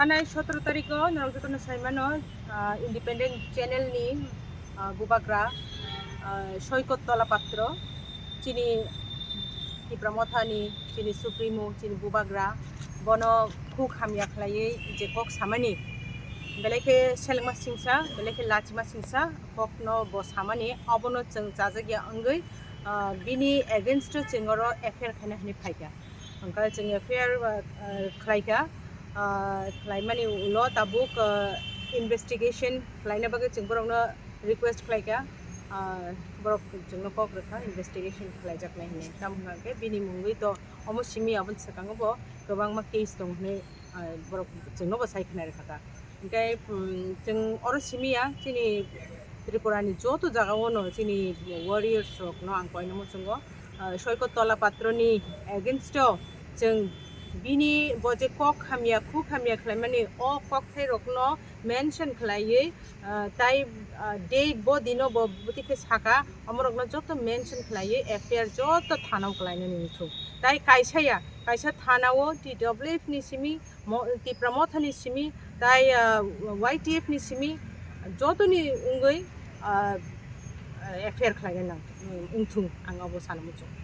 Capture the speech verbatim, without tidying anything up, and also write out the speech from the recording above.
Tanai sotoro tarikh o norok jotono saimano, ah, independent channel ni, ah, bubagra, ah, Soikot Tola Patro, chini Tipra Motha ni, chini Supremo, chini bubagra, bono khuk hamya khlaiwi je kok samani, belai khe selengma singsa, belai khe lachima singsa, kokno bo samani, obono chwng chajakya wngwi, ah, bini against o chwng oro F I R khaina hwnwi phaikha. Hwnkhe chwng F I R, ah, khlaikha, ah, khlaimani ulo tabuk, ah, investigation khlaina bagwi chwng borokno request khlaikha, ah, borok chwngno kok rwkha investigation khlaijaknai hwnwi. Tamo hwnkhe bini mungwi to omo simi aboni swkango bo kwbangma case tong hwnwi, ah, borok chwngno bo sai khna rwkha ta. Hwnkhe, um, chwng oro simi ya, chini Tripura ni joto jaga o no chini warriors rok no ang koino muchungo, ah, Soikot Tola Patro ni against o chwng bini bo je kok hamya, khuk hamya khlaimani o kokthai rok no mention khlaiwi, ah, tai, ah, date bo dino bo bwtwi khe saka, omorokno joto mention khlaiwi F I R joto thana o khlainani wngthung. Tai kaisa ya, kaisa thana o T W F ni simi, mo-, Tipra Motha ni simi, tai, ah, Y T F ni simi, jotoni wngwi, ah, F I R khlaina nang, wngthung, ang abo sana muchung.